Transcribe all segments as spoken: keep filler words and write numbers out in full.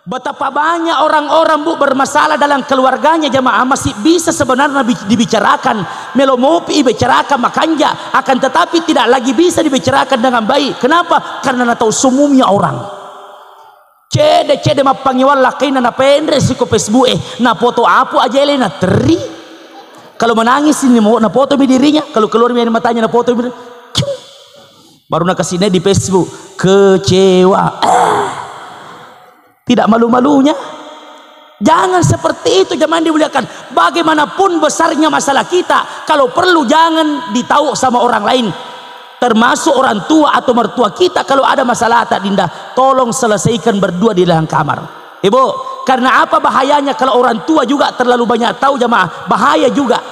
Betapa banyak orang-orang, Bu, bermasalah dalam keluarganya, jamaah, masih bisa sebenarnya bi-, dibicarakan. Melo mopi ibicarakan makanja, akan tetapi tidak lagi bisa dibicarakan dengan baik. Kenapa? Karena natau sumumnya orang. Cede-cede mappangewang lakkainna napenre siko Facebook e, napoto apu ajele nateri. Kalau menangis ini mau napoto mi dirinya, kalau keluar mi air matanya napoto mi. Cium. Baru nakasih di Facebook, kecewa. Tidak malu-malunya. Jangan seperti itu, jamaah yang dimuliakan. Bagaimanapun besarnya masalah kita, kalau perlu jangan ditahu sama orang lain. Termasuk orang tua atau mertua kita, kalau ada masalah tak dinda, tolong selesaikan berdua di dalam kamar. Ibu, karena apa bahayanya kalau orang tua juga terlalu banyak tahu, jamaah? Bahaya juga.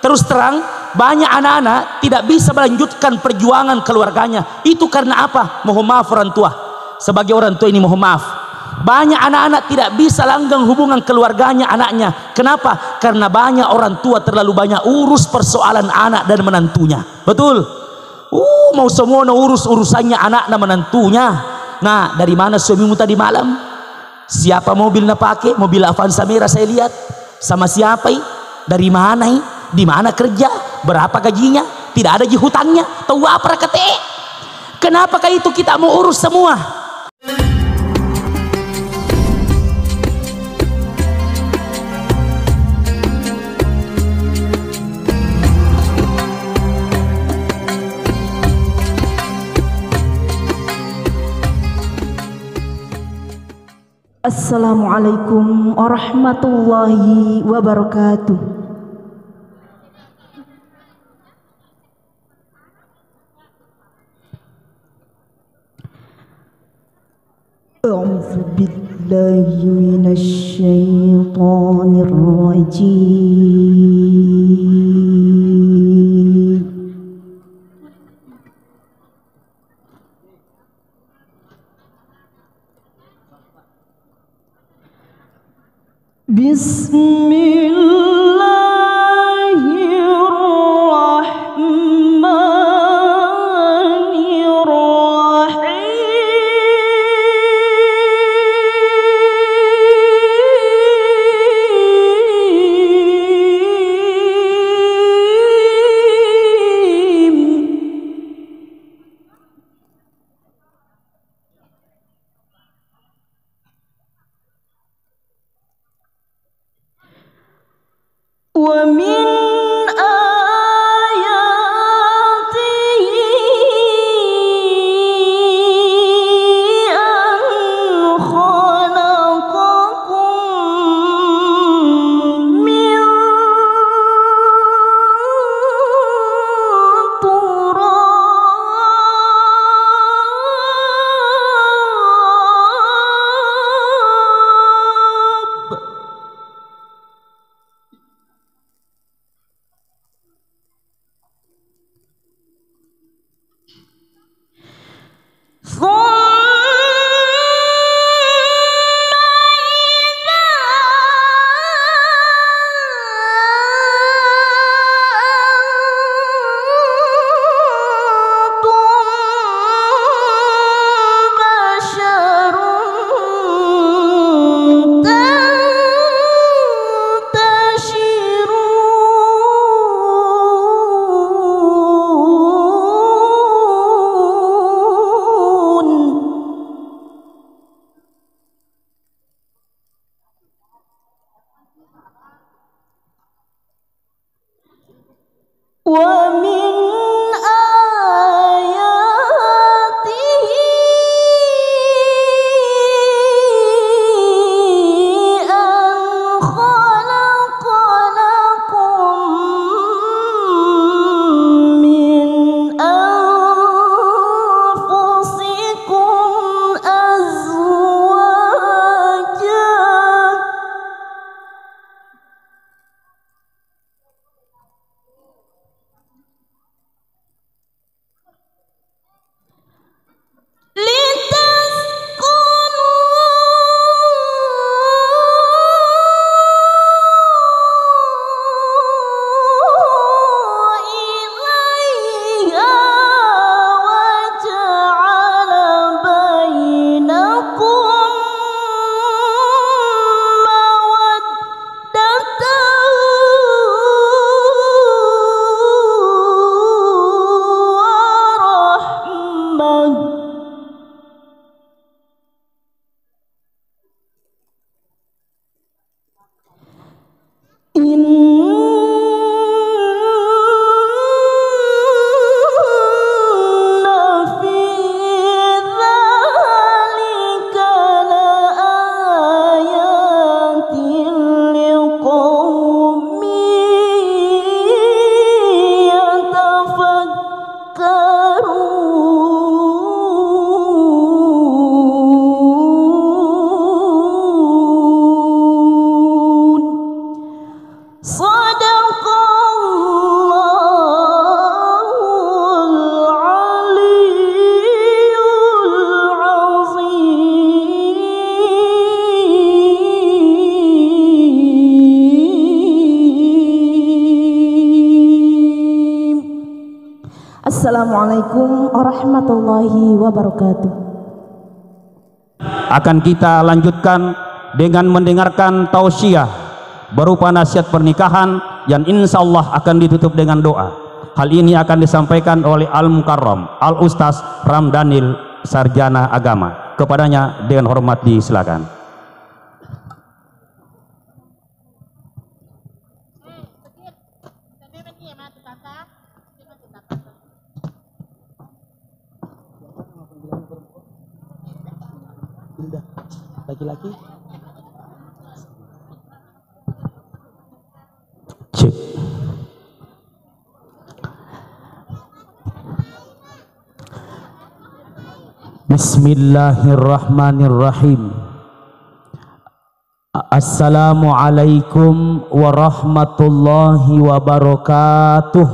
Terus terang, banyak anak-anak tidak bisa melanjutkan perjuangan keluarganya. Itu karena apa? Mohon maaf orang tua. Sebagai orang tua ini mohon maaf. Banyak anak-anak tidak bisa langgeng hubungan keluarganya anaknya. Kenapa? Karena banyak orang tua terlalu banyak urus persoalan anak dan menantunya. Betul? Uh, mau semua urus urusannya anaknya menantunya. Nah, dari mana suamimu tadi malam? Siapa mobil napake? Mobil Avanza merah saya lihat. Sama siapa i? Dari mana i? Di mana kerja? Berapa gajinya? Tidak ada ji hutangnya. Tahu apa rakate? Kenapakah itu kita mau urus semua? Assalamualaikum warahmatullahi wabarakatuh. أعوذ بالله من الشيطان الرجيم. بسم الله الرحمن الرحيم. ومن آياته أن خلقكم من تراب. ثم إذا أنتم بشر تنتشرون. ومن آياته أن خلق لكم من أنفسكم أزواجا. Assalamualaikum warahmatullahi wabarakatuh. Akan kita lanjutkan dengan mendengarkan tausiah berupa nasihat pernikahan yang insya Allah akan ditutup dengan doa. Hal ini akan disampaikan oleh Al Mukarram Al Ustaz Ramdanil, Sarjana Agama. Kepadanya dengan hormat disilakan. Hilda, laki-laki. Cek. Bismillahirrahmanirrahim. Assalamualaikum warahmatullahi wabarakatuh.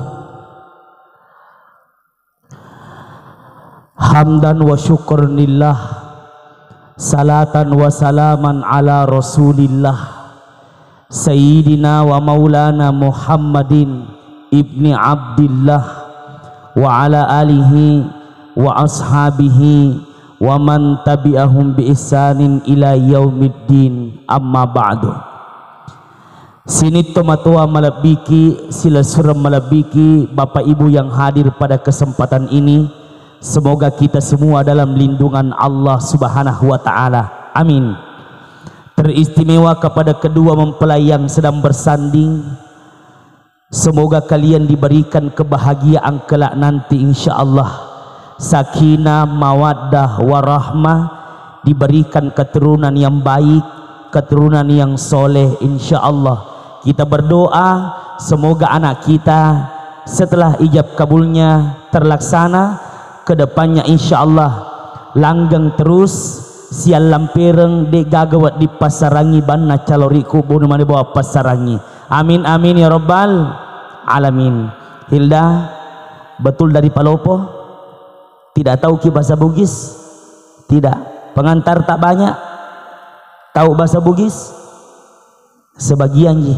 Hamdan wa syukran lillah, salatan wa salaman ala Rasulillah, Sayyidina wa Maulana Muhammadin ibni Abdillah, wa ala alihi wa ashabihi wa man tabi'ahum bi ihsanin ila yaumiddin, amma ba'du. Sining tomatoa malebbiki, silessureng malebbiki, Bapak Ibu yang hadir pada kesempatan ini, semoga kita semua dalam lindungan Allah Subhanahu wa Ta'ala. Amin. Teristimewa kepada kedua mempelai yang sedang bersanding, semoga kalian diberikan kebahagiaan kelak nanti, insya Allah. Sakinah, mawaddah, warahmah, diberikan keturunan yang baik, keturunan yang soleh, insya Allah. Kita berdoa, semoga anak kita setelah ijab kabulnya terlaksana, kedepannya insya Allah langgeng terus, siallampereng, de gaga wedding passarangi banna caloriku, bonu mani bawa passarangi. Amin, amin, ya rabbal alamin. Hilda, betul dari Palopo? Tidak tahu ki bahasa Bugis? Tidak. Pengantar tak banyak? Tahu bahasa Bugis? Sebagian ji.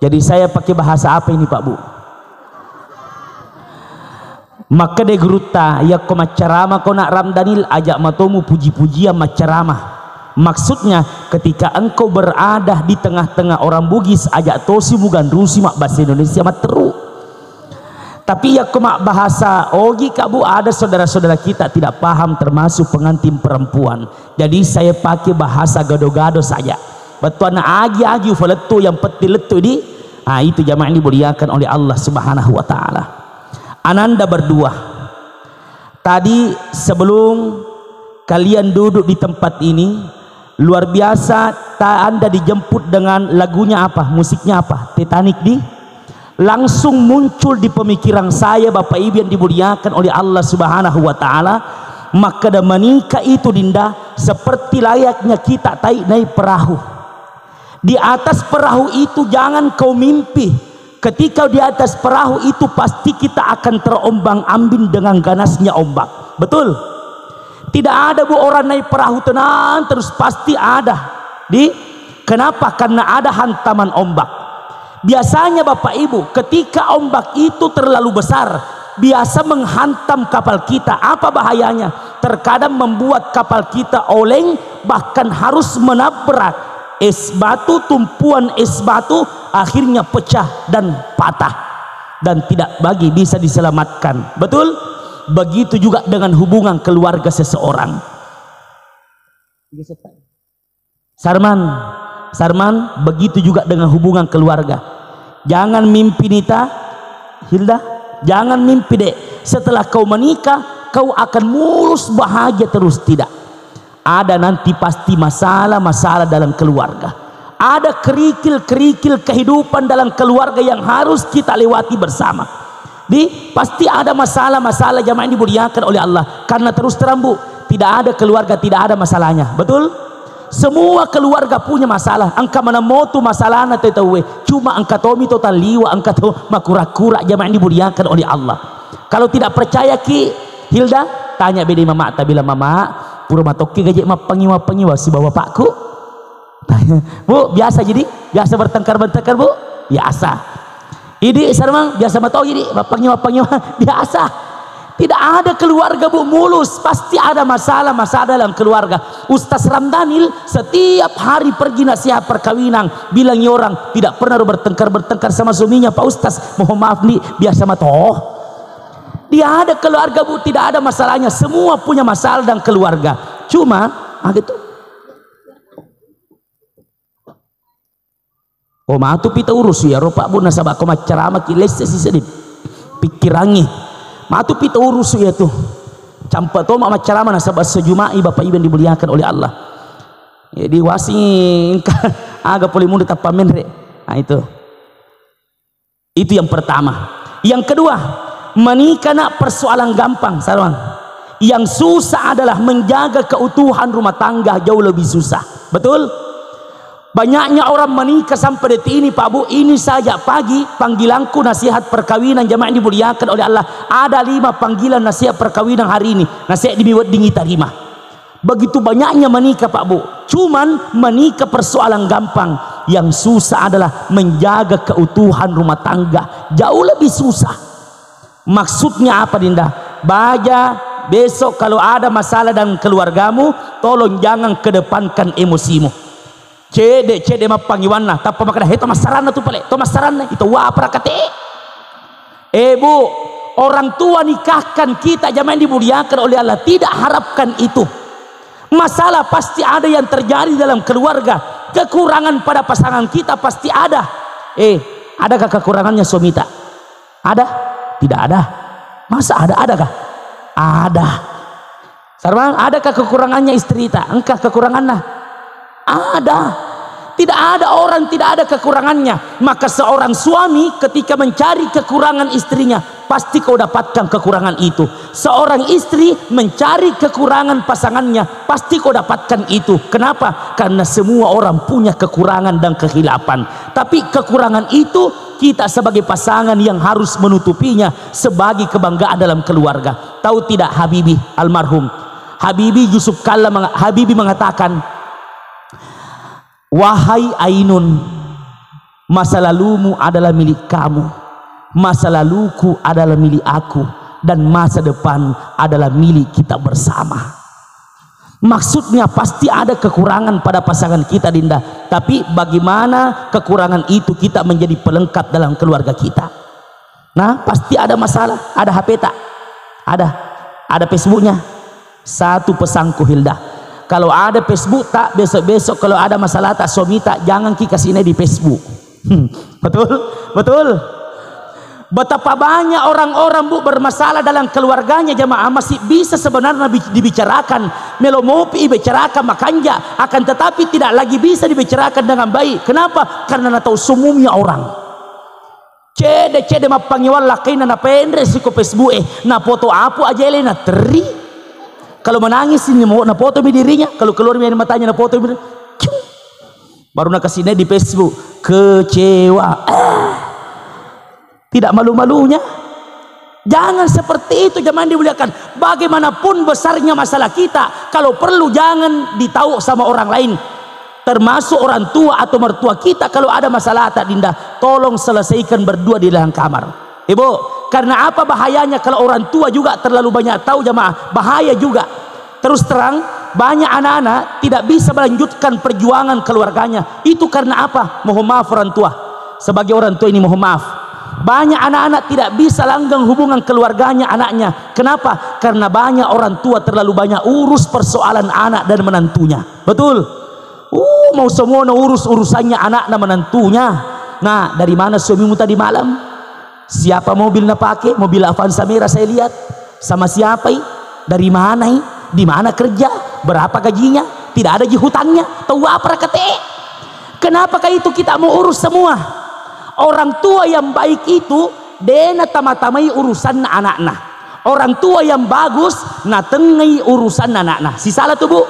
Jadi saya pakai bahasa apa ini, Pak Bu? Makkeda gurutta, yakko maccarama ko nak Ramdanil, ajak matomu puji-pujian maccarama. Maksudnya, ketika engkau berada di tengah-tengah orang Bugis, ajak tosi muganrusi mabbahasa Indonesia matteru. Tapi yakko mabbahasa Ogi, Kak Bu, ada saudara-saudara kita tidak paham, termasuk pengantin perempuan. Jadi saya pakai bahasa gado-gado saja. Bettuanna agi-agi ufalettu, yang penting lettu di. Ah, itu jamaah yang dimuliakan oleh Allah Subhanahu wa Ta'ala. Ananda berdua. Tadi sebelum kalian duduk di tempat ini, luar biasa, ta-, Anda dijemput dengan lagunya apa? Musiknya apa? Titanic di? Langsung muncul di pemikiran saya, Bapak Ibu yang dimuliakan oleh Allah Subhanahu wa Ta'ala, makkeda menikah itu, Dinda, seperti layaknya kita tai-, naik perahu. Di atas perahu itu jangan kau mimpi. Ketika di atas perahu itu pasti kita akan terombang-ambing dengan ganasnya ombak. Betul? Tidak ada, Bu, orang naik perahu tenang terus, pasti ada. Di, kenapa? Karena ada hantaman ombak. Biasanya, Bapak Ibu, ketika ombak itu terlalu besar, biasa menghantam kapal kita. Apa bahayanya? Terkadang membuat kapal kita oleng, bahkan harus menabrak es batu, tumpuan es batu, akhirnya pecah dan patah dan tidak lagi bisa diselamatkan. Betul? Begitu juga dengan hubungan keluarga seseorang. Sarman, Sarman, begitu juga dengan hubungan keluarga. Jangan mimpi, Nita, Hilda, jangan mimpi, Dek, setelah kau menikah, kau akan mulus bahagia terus. Tidak. Ada nanti pasti masalah-masalah dalam keluarga. Ada kerikil-kerikil kehidupan dalam keluarga yang harus kita lewati bersama. Di, pasti ada masalah-masalah, jamaah yang dimuliakan oleh Allah. Karena terus terang, Bu, tidak ada keluarga tidak ada masalahnya. Betul? Semua keluarga punya masalah. Engka maneng motu masalahna tau tauwe. Cuma engka tomi to talliwa, engka to makura-kura, jamaah yang dimuliakan oleh Allah. Kalau tidak percaya ki, Hilda, tanya bede mama, ta bilang, "Mama, pura matokke gaje mappangi-mappangi wasibawa bapakku?" Bu, biasa jadi? Biasa bertengkar-bertengkar, Bu? Biasa. Idi, Sarmang, biasa matogi, di, mappangi-mappangi, biasa. Tidak ada keluarga, Bu, mulus. Pasti ada masalah-masalah dalam keluarga. Ustaz Ramdanil setiap hari pergi nasihat perkawinan, bilangi orang, tidak pernah bertengkar-bertengkar sama suaminya, Pak Ustaz. Mohon maaf nih, biasa matoh. Dia ada keluarga, Bu, tidak ada masalahnya. Semua punya masalah dan keluarga. Cuma, ah, gitu. Oh, matu pita urus ya, ro, Pak, Bu, nasaba ko maccarama ki lesse si sedih pikirangi. Matu pita urus ya tuh. Campa toma maccarama nasaba sejumai Bapak Ibu yang dimuliakan oleh Allah. Jadi wasi engka aga pole mundu tappa menre. Nah, itu. Itu yang pertama. Yang kedua, menikah nak persoalan gampang, sarang. Yang susah adalah menjaga keutuhan rumah tangga, jauh lebih susah. Betul? Banyaknya orang menikah sampai detik ini, Pak Bu, ini saja pagi panggilanku nasihat perkawinan jamaah yang dimuliakan oleh Allah. Ada lima panggilan nasihat perkawinan hari ini. Nasihat demi wedding tarima. Begitu banyaknya menikah, Pak Bu. Cuman menikah persoalan gampang. Yang susah adalah menjaga keutuhan rumah tangga. Jauh lebih susah. Maksudnya apa, Dinda? Baja, besok kalau ada masalah dalam keluargamu, tolong jangan kedepankan emosimu. Cede, cede mappangiwanna, tappa makkeda, "He, to massaranna tu pale, to massaranna, itu wa apa rakate?" Eh, Bu, orang tua nikahkan kita, jamaah yang dimuliakan oleh Allah, tidak harapkan itu. Masalah pasti ada yang terjadi dalam keluarga. Kekurangan pada pasangan kita pasti ada. Eh, adakah kekurangannya suamita? Ada? Tidak ada. Masa ada? Adakah? Ada. Sarwang, adakah kekurangannya istrita? Engkah kekurangannya? Ada. Tidak ada orang tidak ada kekurangannya. Maka seorang suami ketika mencari kekurangan istrinya, pasti kau dapatkan kekurangan itu. Seorang istri mencari kekurangan pasangannya, pasti kau dapatkan itu. Kenapa? Karena semua orang punya kekurangan dan kehilapan. Tapi kekurangan itu kita sebagai pasangan yang harus menutupinya sebagai kebanggaan dalam keluarga. Tahu tidak Habibie almarhum? Habibie Yusuf Kalla meng-, Habibie mengatakan, "Wahai Ainun, masa lalumu adalah milik kamu, masa laluku adalah milik aku, dan masa depan adalah milik kita bersama." Maksudnya pasti ada kekurangan pada pasangan kita, Dinda. Tapi bagaimana kekurangan itu kita menjadi pelengkap dalam keluarga kita? Nah, pasti ada masalah. Ada H P tak? Ada. Ada Facebooknya. Satu pesanku, Hilda. Kalau ada Facebook tak, besok-besok kalau ada masalah tak, suami tak, jangan ki kasih di Facebook. Hmm, betul? Betul? Betapa banyak orang-orang, Bu, bermasalah dalam keluarganya, jamaah, masih bisa sebenarnya bi-, dibicarakan. Melo mopi ibicarakan makanja, akan tetapi tidak lagi bisa dibicarakan dengan baik. Kenapa? Karena natau sumumnya orang. Cede-cede mappangiwang lakkainna napenre siko Facebook e, napoto apu ajele naterri. Kalau menangis ini mau napoto mi dirinya, kalau keluar mi air matanya napoto mi. Cium. Baru nakasih di Facebook, kecewa. Eh, tidak malu-malunya. Jangan seperti itu, jamaah dimuliakan. Bagaimanapun besarnya masalah kita, kalau perlu jangan ditahu sama orang lain. Termasuk orang tua atau mertua kita, kalau ada masalah tak, Dinda, tolong selesaikan berdua di dalam kamar. Ibu, karena apa bahayanya kalau orang tua juga terlalu banyak tahu, jamaah? Bahaya juga. Terus terang, banyak anak-anak tidak bisa melanjutkan perjuangan keluarganya. Itu karena apa? Mohon maaf orang tua. Sebagai orang tua ini mohon maaf. Banyak anak-anak tidak bisa langgeng hubungan keluarganya anaknya. Kenapa? Karena banyak orang tua terlalu banyak urus persoalan anak dan menantunya. Betul? Uh, mau semua urus urusannya anaknya menantunya. Nah, dari mana suamimu tadi malam? Siapa mobil napake? Mobil Avanza merah saya lihat. Sama siapa i? Dari mana i? Di mana kerja? Berapa gajinya? Tidak ada ji hutangnya. Tahu apa rakate? Kenapakah itu kita mau urus semua? Orang tua yang baik itu dena tama-tamai urusan anaknya. Orang tua yang bagus natengai urusan anaknya. Sisala tu, Bu.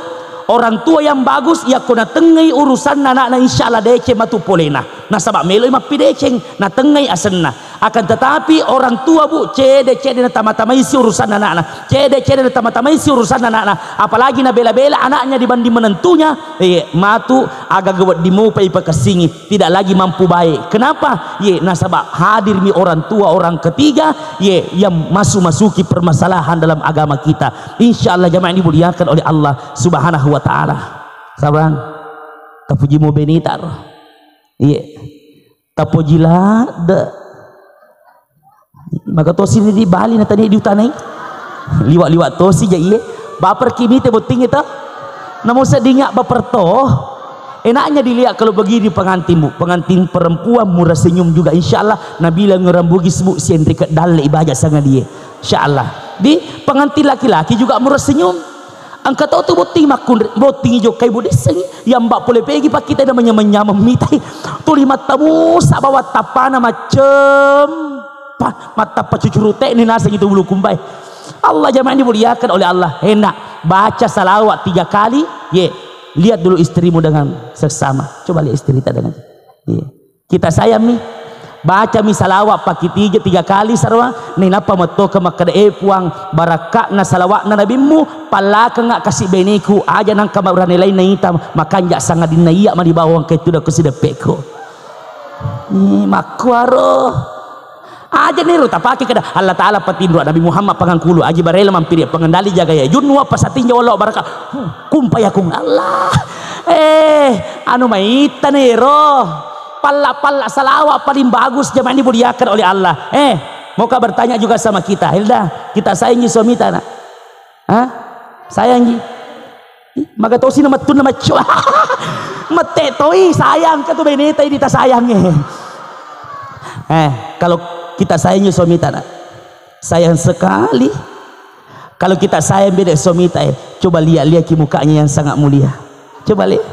Orang tua yang bagus, yakko natengai urusan anaknya, insya Allah deceng matu polena. Nasaba meloi mappideceng, natengai asenna. Akan tetapi orang tua, Bu, cede-cede na tama-tamaisi urusan anakna. Cede-cede na tama-tamaisi urusan anakna. Apalagi na bela-bela anaknya dibanding menantunya, eh, matu aga wedding mupa ipakessingi. Tidak lagi mampu baik. Kenapa? Ye, nasaba hadirmi orang tua, orang ketiga, ye, yang masu-masuki permasalahan dalam agama kita. Insya Allah jamaah yang dimuliakan oleh Allah Subhanahu wa Ta'ala. Sabrang, tapuji mu benita ro. Iya. Tapoji ladde. Maka tosi ni di Bali na tania diutanai. Liwa-liwa tosi ja iye. Baper ki mite botting itu. Namo sedinga baper to. Enaknya dilihat kalau begini pengantin, Bu. Pengantin perempuan murah senyum juga, insya Allah. Nabilang orang Bugis, Bu, siendri ke dalle ibaja sangadie. Insya Allah. Di pengantin laki-laki juga murah senyum. Engka to tu botting makkunre, botting ijo kai budissengi, yamba pole pegi pakkita na manyameng-nyameng mitai. Tuli mattamusa bawang tappana maccem. Pa, mattappa cucuru tekni naseng itu bulu kumbai. Allah jamaah dimuliakan oleh Allah. Enak, baca salawat tiga kali, ye. Lihat dulu istrimu dengan seksama. Coba lihat istri kita dengan, iya. Kita sayang mi. Baca mi salawat pakitija tiga kali sarwa, nainappa metto ke makkeda, "Eh Puang, barakka'na salawatna nabimmu, pallakengnga kasi beneku, aja nangka maurane lainna ita, makanja sangadinna iya mani bawang ke tudakku sideppekku." Ih, makkuaro. Aja niro tapake keda, "Allah Ta'ala patinro Nabi Muhammad pangangkulu, aji barela mampiri pengendali jaga ya. Junnu apa satinja wallo baraka." Huh, kumpa yakung Allah. Eh, anu maita niro. Palla-palla salawat paling bagus jamaah dimuliakan oleh Allah. Eh, mau ka bertanya juga sama kita, Hilda, kita sayangi suami ta, nak? Hah? Sayangi? Ih, maga tosi na mettunna maccu. Mette toi, sayang ka tu beneta ini ta sayangi. Eh, kalau kita sayangi suami ta, nak? Sayang sekali. Kalau kita sayang bede suami ta, eh, coba lihat-lihat ki mukanya yang sangat mulia. Coba lihat.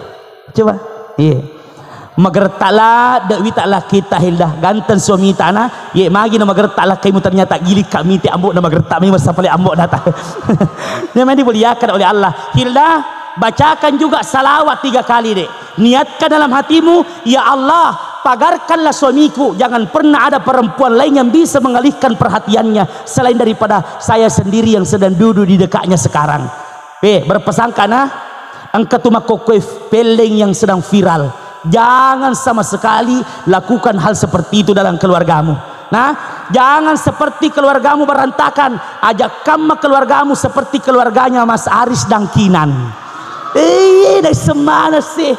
Coba. Iya. Magerta la de wita la kita Hilda. Ganteng suami ta na. Ye magi na magerta la kaimu ternyata gilik kami ti ambo na magerta mi masa pale ambo data. Yang dimuliakan oleh Allah. Hilda, bacakan juga salawat tiga kali, Dek. Niatkan dalam hatimu, "Ya Allah, pagarkanlah suamiku, jangan pernah ada perempuan lain yang bisa mengalihkan perhatiannya selain daripada saya sendiri yang sedang duduk di dekatnya sekarang." Eh, berpesan kana, engka tu makkokkoe pelleng yang sedang viral. Jangan sama sekali lakukan hal seperti itu dalam keluargamu. Nah, jangan seperti keluargamu berantakan, ajak kamma keluargamu seperti keluarganya Mas Aris dan Kinan. Eh, dai semana sih.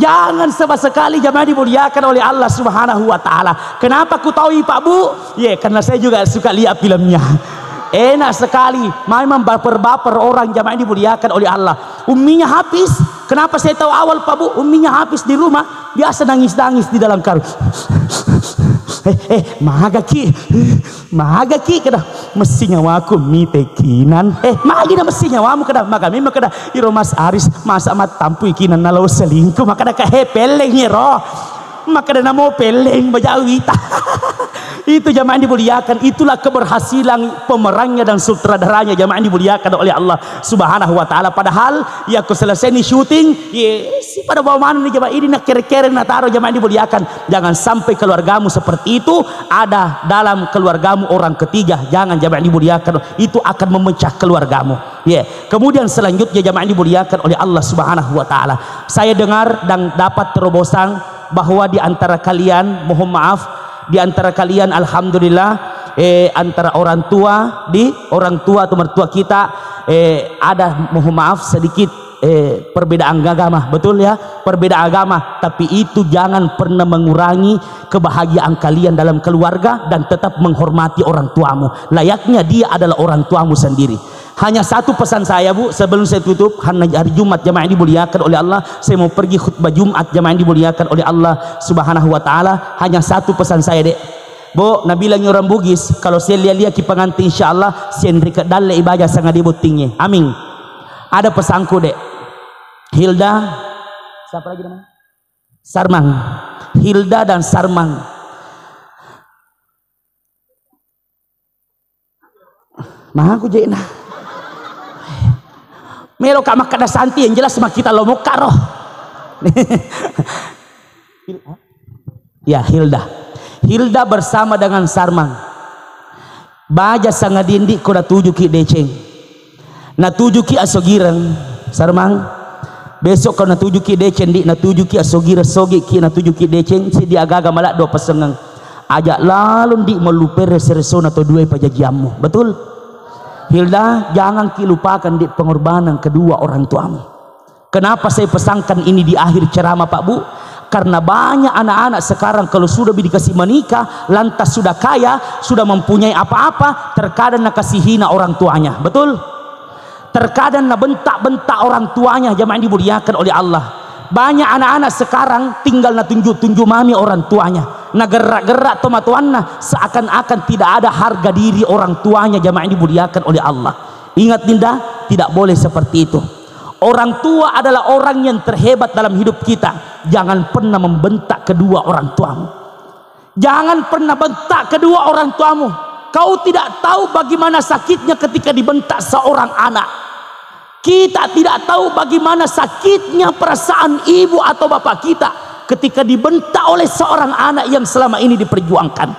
Jangan sama sekali jamaah dimuliakan oleh Allah Subhanahu wa Ta'ala. Kenapa ku tahu, Pak Bu? Ye, karena saya juga suka lihat filmnya. Enak sekali. Memang baper-baper orang jamaah dimuliakan oleh Allah. Umminya Hafiz. Kenapa saya tahu awal, Pak Bu? Umminya Hafiz di rumah biasa nangis-nangis di dalam karung. Eh, eh, maga ki. Maga ki keda, messi nyawaku mite Kinan. Eh, magi na messi nyawamu keda, maga memang keda, iro Mas Aris, masa mattampui Kinan nalo selingkuh, makkeda ka he pelleng iro. Makkeda namo pelleng bajau ita. Itu jamaah yang dimuliakan, itulah keberhasilan pemerannya dan sutradaranya jamaah yang dimuliakan oleh Allah Subhanahu wa Ta'ala. Padahal ya aku selesai ni syuting, ye, si pada bawa mana ni jamaah ini nak kere-kere na taro jamaah yang dimuliakan. Jangan sampai keluargamu seperti itu, ada dalam keluargamu orang ketiga, jangan jamaah yang dimuliakan, itu akan memecah keluargamu. Ya, kemudian selanjutnya jamaah yang dimuliakan oleh Allah Subhanahu wa Ta'ala. Saya dengar dan dapat terobosan bahwa di antara kalian, mohon maaf, di antara kalian, alhamdulillah, eh, antara orang tua, di orang tua atau mertua kita, eh, ada, mohon maaf, sedikit eh, perbedaan agama, betul ya? Perbedaan agama, tapi itu jangan pernah mengurangi kebahagiaan kalian dalam keluarga dan tetap menghormati orang tuamu. Layaknya dia adalah orang tuamu sendiri. Hanya satu pesan saya, Bu, sebelum saya tutup, karena hari Jumat jamaah yang dimuliakan oleh Allah, saya mau pergi khutbah Jumat jamaah yang dimuliakan oleh Allah Subhanahu wa Ta'ala. Hanya satu pesan saya, Dek. Bu, nabilang orang Bugis, kalau saya lihat-lihat ki pengantin, insya Allah, saya nrika dalle ibaja sangadi bottingnge. Amin. Ada pesanku, Dek. Hilda, siapa lagi namanya? Sarmang. Hilda dan Sarmang. Mahaku jena. Melo ka makkada Santi, yang jelas mah kita lo mokka roh. Ya, Hilda. Hilda bersama dengan Sarman. Baja sangadin, Ndi, ko natujuki deceng. Natujuki asogireng, Sarman. Besok ko natujuki deceng, Ndi, natujuki asogireng, sogiki natujuki deceng, siddi agaga maladdo pasengeng. Aja lalo, Ndi, mellupai reso-resona to duai pajajiammu. Betul? Hilda, jangan ki lupakan, Ndi, pengorbanan kedua orang tuamu. Kenapa saya pesankan ini di akhir ceramah, Pak Bu? Karena banyak anak-anak sekarang kalau sudah dikasih menikah, lantas sudah kaya, sudah mempunyai apa-apa, terkadang nakasih hina orang tuanya. Betul? Terkadang nabentak-bentak orang tuanya, jamaah yang dimuliakan oleh Allah. Banyak anak-anak sekarang tinggal natunjuk-tunjuk mami orang tuanya. Nagerak-gerak tomatoanna seakan-akan tidak ada harga diri orang tuanya, jamaah yang dimuliakan oleh Allah. Ingat, Dinda, tidak boleh seperti itu. Orang tua adalah orang yang terhebat dalam hidup kita. Jangan pernah membentak kedua orang tuamu. Jangan pernah bentak kedua orang tuamu. Kau tidak tahu bagaimana sakitnya ketika dibentak seorang anak. Kita tidak tahu bagaimana sakitnya perasaan ibu atau bapak kita ketika dibentak oleh seorang anak yang selama ini diperjuangkan.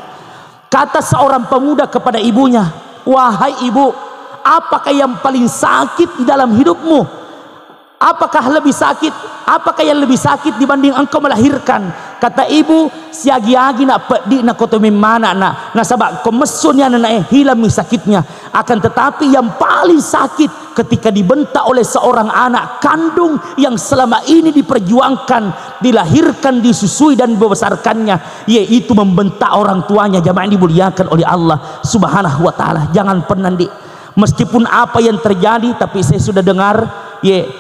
Kata seorang pemuda kepada ibunya, "Wahai ibu, apakah yang paling sakit di dalam hidupmu? Apakah lebih sakit? Apakah yang lebih sakit dibanding engkau melahirkan?" Kata ibu, "Siagi-agi nak peddi na koto memmana na, nasaba ko messuni anak na, eh, hilangmi sakitnya. Akan tetapi yang paling sakit ketika dibentak oleh seorang anak kandung yang selama ini diperjuangkan, dilahirkan, disusui dan dibesarkannya, yaitu membentak orang tuanya." Jamaah yang dimuliakan oleh Allah Subhanahu wa Ta'ala. Jangan pernah, Ndi, meskipun apa yang terjadi, tapi saya sudah dengar, ye,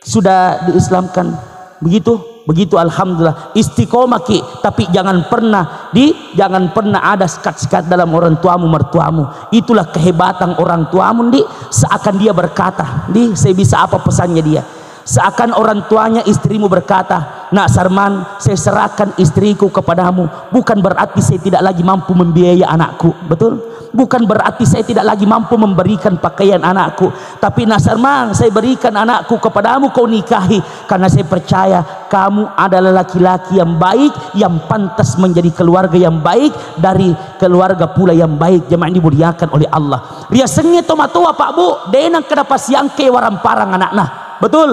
sudah diislamkan. Begitu, begitu, alhamdulillah. Istiqomah ki, tapi jangan pernah, Ndi, jangan pernah ada sikat-sikat dalam orang tuamu, mertuamu. Itulah kehebatan orang tuamu, Ndi. Seakan dia berkata, "Ndi, saya bisa apa pesannya dia?" Seakan orang tuanya istrimu berkata, "Nak Sarman, saya serahkan istriku kepadamu. Bukan berarti saya tidak lagi mampu membiayai anakku." Betul? "Bukan berarti saya tidak lagi mampu memberikan pakaian anakku. Tapi, Nak Sarman, saya berikan anakku kepadamu, kau nikahi. Karena saya percaya kamu adalah laki-laki yang baik, yang pantas menjadi keluarga yang baik, dari keluarga pula yang baik." Jamaah yang dimuliakan oleh Allah. Riasengnge tomatoa, Pak Bu, de nengka napasiangke waramparang anakna. Betul?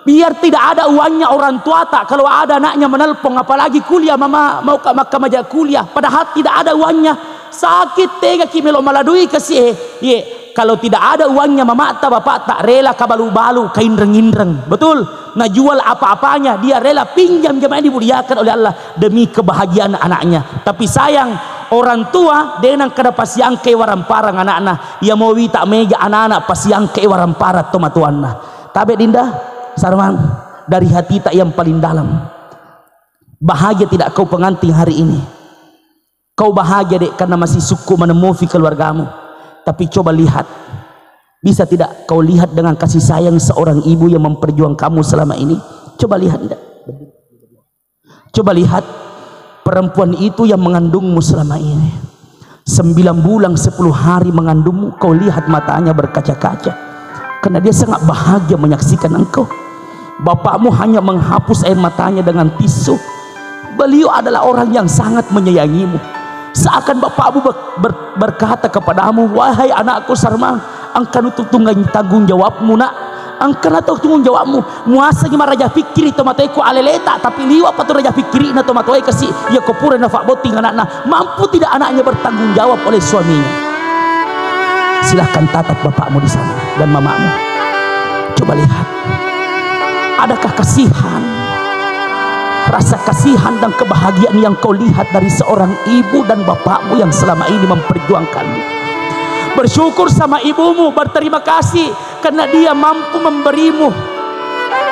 Biar tidak ada uangnya orang tuata, kalau ada anaknya menelpon, apalagi kuliah, "Mama, mau ka makkamaja kuliah?" Padahal tidak ada uangnya. Sakit, tega ki melo maladui kasi, eh. Ye, kalau tidak ada uangnya mamata, bapakta, rela kabalu-balu, kainreng-inreng. Betul? Najual apa-apanya, dia rela pinjam, jamaah yang dimuliakan oleh Allah, demi kebahagiaan anaknya. Tapi sayang, orang tua de nengka napasiangke waramparang anakna. Iya mo wita mega anak-anak pasiangke waramparang tomatoanna. Tabe, Dinda, Sarman, dari hatita yang paling dalam. Bahagia tidak kau pengantin hari ini? Kau bahagia, Dek, karena masih sukku menemui keluargamu. Tapi coba lihat, bisa tidak kau lihat dengan kasih sayang seorang ibu yang memperjuang kamu selama ini? Coba lihat, Dinda. Coba lihat, perempuan itu yang mengandungmu selama ini. Sembilan bulan, sepuluh hari mengandungmu, kau lihat matanya berkaca-kaca. Karena dia sangat bahagia menyaksikan engkau. Bapakmu hanya menghapus air matanya dengan tisu. Beliau adalah orang yang sangat menyayangimu. Seakan bapakmu ber-, ber-, berkata kepadamu, "Wahai anakku Sarman, engkana tu tunggang-, tanggung jawabmu, Nak. Engkana tu tanggung jawabmu. Muasengi maraja pikkiri tomatoekku aleleta, tapi liwa patu raja pikkirina tomatoe kasi, iya ko pura nafabbotting anakna. Mampu tidak anaknya bertanggung jawab oleh suaminya?" Silahkan tatap bapakmu di sana dan mamamu. Coba lihat. Adakah kasihan? Rasa kasihan dan kebahagiaan yang kau lihat dari seorang ibu dan bapakmu yang selama ini memperjuangkanmu. Bersyukur sama ibumu, berterima kasih karena dia mampu memberimu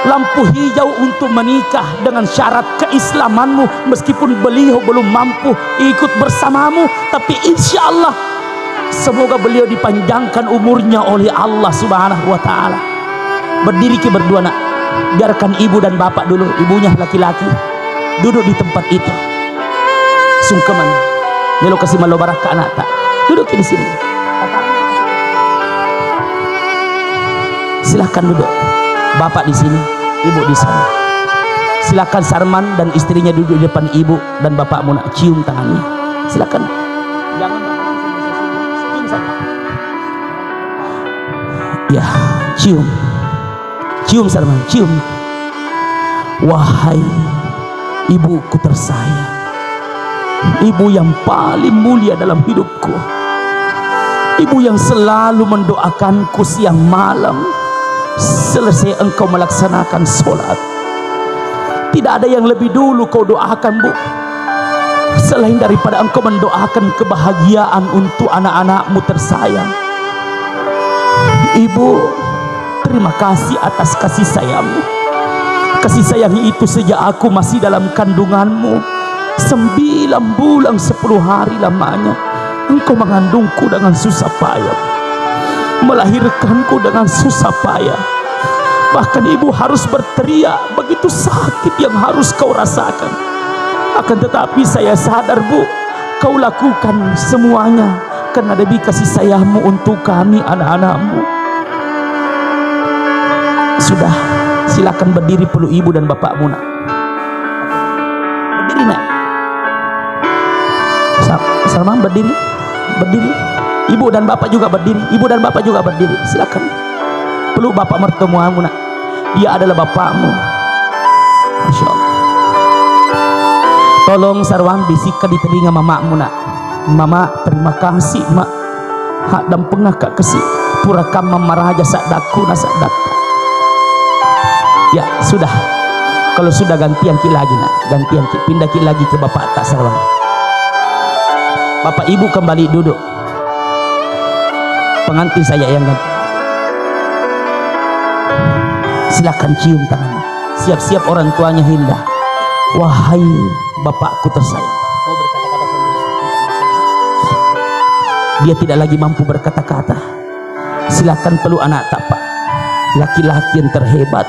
lampu hijau untuk menikah dengan syarat keislamanmu, meskipun beliau belum mampu ikut bersamamu, tapi insya Allah semoga beliau dipanjangkan umurnya oleh Allah Subhanahu wa Ta'ala. Berdiri ki berdua, Nak. Biarkan ibu dan bapak dulu, ibunya laki-laki, duduk di tempat itu. Sungkeman. Melo kasi mallo barakka anakta. Duduk ki di sini. Silahkan duduk. Bapak di sini, ibu di sana. Silakan Sarman dan istrinya duduk di depan ibu dan bapakmu, nak. Cium tangannya. Silakan. Jangan. Cium saja. Ya, cium. Cium, Sarman, cium. Wahai ibuku tersayang, ibu yang paling mulia dalam hidupku, ibu yang selalu mendoakanku siang malam selesai engkau melaksanakan sholat. Tidak ada yang lebih dulu kau doakan, Bu, selain daripada engkau mendoakan kebahagiaan untuk anak-anakmu tersayang. Ibu, terima kasih atas kasih sayangmu. Kasih sayang itu sejak aku masih dalam kandunganmu, sembilan bulan sepuluh hari lamanya. Engkau mengandungku dengan susah payah, melahirkanku dengan susah payah. Bahkan ibu harus berteriak, begitu sakit yang harus kau rasakan. Akan tetapi saya sadar, Bu, kau lakukan semuanya karena demi kasih sayangmu untuk kami, anak-anakmu. Sudah, silakan berdiri, peluk ibu dan bapakmu, nak. Berdiri, nak. Sa-, Sarman, berdiri. Berdiri. Ibu dan bapak juga berdiri. Ibu dan bapak juga berdiri. Silakan. Peluk bapak mertuamu, nak. Dia adalah bapakmu. Masya Allah. Tolong, Sarman, bisikkan di telinga mamakmu, nak. Mama, terima kasih, Mak. Haddampengakka kasi, pura kamma maraja saddakku na saddakku. Ya, sudah. Kalau sudah, gantianki lagi, nak. Gantianki, pindahki lagi ke bapak tak, Sarman. Bapak ibu kembali duduk. Pengantin saya yang ganti. Silakan cium tangannya. Siap-siap orang tuanya, Hilda. Wahai bapakku tersayang. Dia tidak lagi mampu berkata-kata. Silakan peluk anak tak, Pak. Laki-laki yang terhebat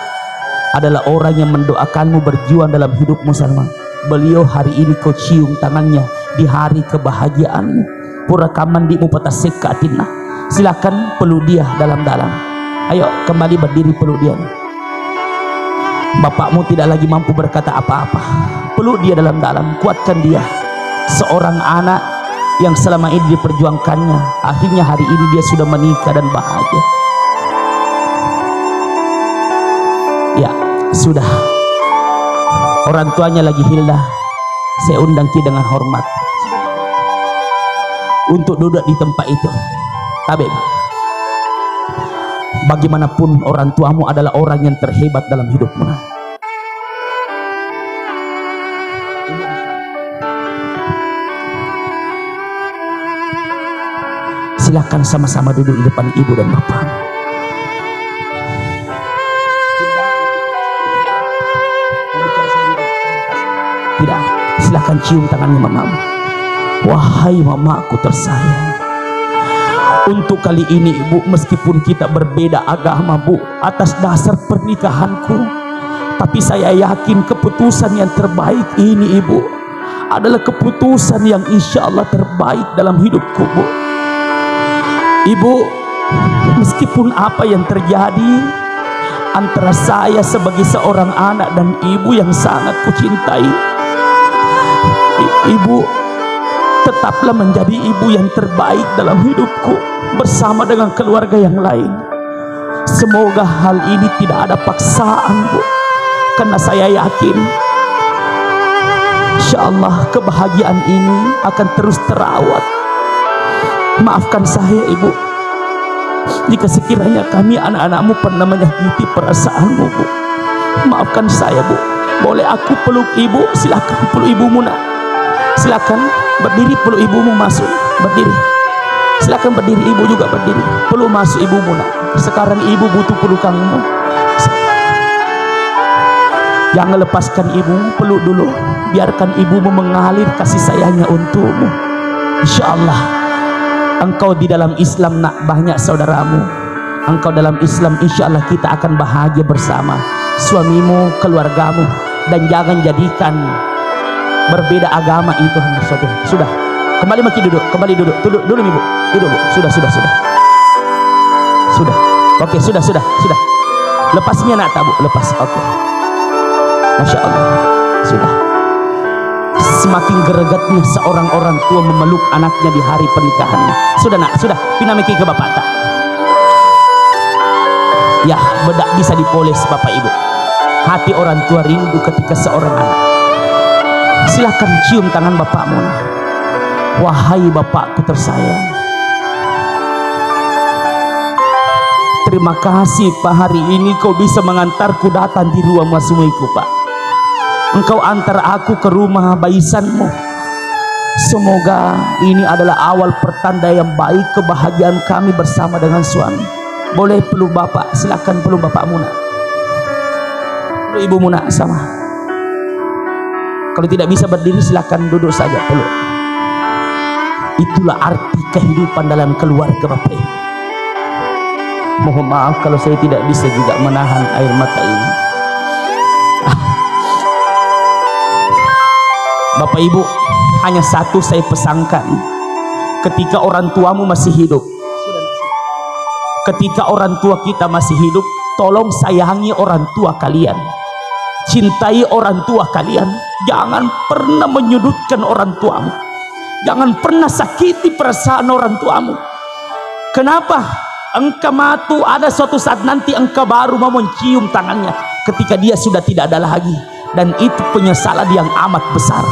adalah orang yang mendoakanmu berjuang dalam hidupmu, Sarman. Beliau hari ini kau cium tangannya di hari kebahagiaanmu. Pura kamma ndimu patasekka atinna. Silakan peluk dia dalam-dalam. Ayo, kembali berdiri, peluk dia. Bapakmu tidak lagi mampu berkata apa-apa. Peluk dia dalam-dalam, kuatkan dia. Seorang anak yang selama ini diperjuangkannya, akhirnya hari ini dia sudah menikah dan bahagia. Ya, sudah. Orang tuanya lagi, Hilda. Saya undangki dengan hormat untuk duduk di tempat itu. Tabe. Bagaimanapun, orang tuamu adalah orang yang terhebat dalam hidupmu. Silakan sama-sama duduk di depan ibu dan bapak. Tidak, silakan cium tangannya mamamu. Wahai mamaku tersayang, untuk kali ini, Ibu, meskipun kita berbeda agama, Bu, atas dasar pernikahanku, tapi saya yakin keputusan yang terbaik ini, Ibu, adalah keputusan yang insya Allah terbaik dalam hidupku, Bu. Ibu, meskipun apa yang terjadi antara saya sebagai seorang anak dan ibu yang sangat kucintai, i-, Ibu tetaplah menjadi ibu yang terbaik dalam hidupku bersama dengan keluarga yang lain. Semoga hal ini tidak ada paksaan, Bu. Karena saya yakin, insya Allah, kebahagiaan ini akan terus terawat. Maafkan saya, Ibu, jika sekiranya kami, anak-anakmu, pernah menyakiti perasaanmu, Bu. Maafkan saya, Bu. Boleh aku peluk Ibu? Silakan peluk ibumu, nak. Silakan berdiri, peluk ibumu masuk. Berdiri. Silakan berdiri, ibu juga berdiri. Peluk masuk ibumu, nak. Sekarang ibu butuh pelukanmu. Jangan lepaskan ibumu, peluk dulu. Biarkan ibumu mengalir kasih sayangnya untukmu. Insya Allah, engkau di dalam Islam, nak, banyak saudaramu. Engkau dalam Islam, insya Allah kita akan bahagia bersama. Suamimu, keluargamu, dan jangan jadikan berbeda agama itu hanya suatu. Sudah. Kembali maki duduk, kembali duduk. Duduk dulu, Ibu. Duduk, Bu. Sudah, sudah, sudah. Sudah. Oke, sudah, sudah, sudah. Lepas mi anak tak, Bu? Lepas. Oke. Masya Allah. Sudah. Semakin gregetnya seorang orang tua memeluk anaknya di hari pernikahannya. Sudah, Nak, sudah. Pinamiki ke bapakta. Ya, bedak bisa dipoles, Bapak Ibu. Hati orang tua rindu ketika seorang anak. Silahkan cium tangan bapakmu, Nak. Wahai bapakku tersayang, terima kasih, Pak, hari ini kau bisa mengantarku datang di ruang masumiku, Pak. Engkau antar aku ke rumah baisanmu. Semoga ini adalah awal pertanda yang baik kebahagiaan kami bersama dengan suami. Boleh peluk bapak, silakan peluk bapakmu, Nak. Peluk ibumu, Nak, sama. Kalau tidak bisa berdiri, silakan duduk saja, peluk. Itulah arti kehidupan dalam keluarga, Bapak Ibu. Mohon maaf kalau saya tidak bisa juga menahan air mata ini. Bapak Ibu, hanya satu saya pesankan. Ketika orang tuamu masih hidup, ketika orang tua kita masih hidup, tolong sayangi orang tua kalian. Cintai orang tua kalian. Jangan pernah menyudutkan orang tuamu. Jangan pernah sakiti perasaan orang tuamu. Kenapa? Engka matu ada suatu saat nanti engka baru mau mencium tangannya ketika dia sudah tidak ada lagi. Dan itu penyesalan yang amat besar.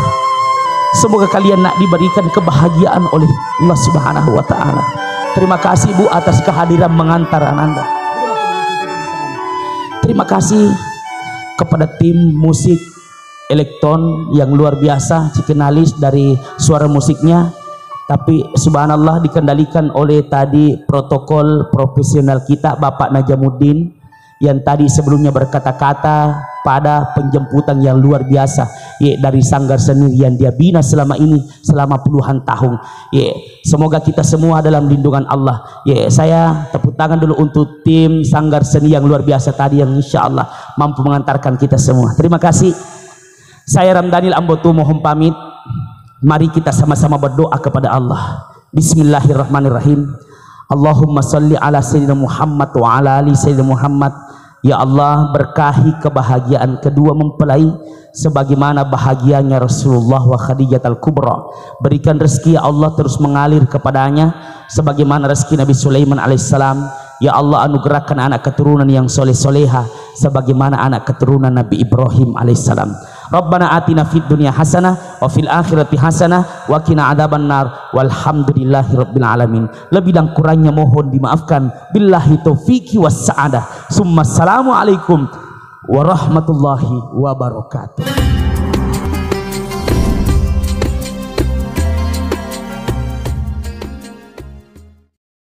Semoga kalian, Nak, diberikan kebahagiaan oleh Allah Subhanahu wa Ta'ala. Terima kasih, Bu, atas kehadiran mengantar Ananda. Terima kasih kepada tim musik Elektron yang luar biasa, Cikinalis, dari suara musiknya. Tapi subhanallah, dikendalikan oleh tadi protokol profesional kita, Bapak Najamuddin, yang tadi sebelumnya berkata-kata pada penjemputan yang luar biasa, ye, dari Sanggar Seni yang dia bina selama ini, selama puluhan tahun. Ye, semoga kita semua dalam lindungan Allah. Ye, saya tepuk tangan dulu untuk tim Sanggar Seni yang luar biasa tadi, yang insya Allah mampu mengantarkan kita semua. Terima kasih. Saya Ramdhanil Ambotu mohon pamit. Mari kita sama-sama berdoa kepada Allah. Bismillahirrahmanirrahim. Allahumma salli ala Sayyidina Muhammad wa ala ali Sayyidina Muhammad. Ya Allah, berkahi kebahagiaan kedua mempelai sebagaimana bahagianya Rasulullah wa Khadijatul Kubra. Berikan rezeki, ya Allah, terus mengalir kepadanya sebagaimana rezeki Nabi Sulaiman alaihissalam. Ya Allah, anugerahkan anak keturunan yang soleh-soleha sebagaimana anak keturunan Nabi Ibrahim alaihissalam. Rabbana atina fid dunya hasanah wa fil akhirati hasanah wa qina adzabannar. Walhamdulillahi rabbil alamin. Lebih dan kurangnya mohon dimaafkan. Billahi taufiqi was sa'adah. Summa assalamualaikum warahmatullahi wabarakatuh.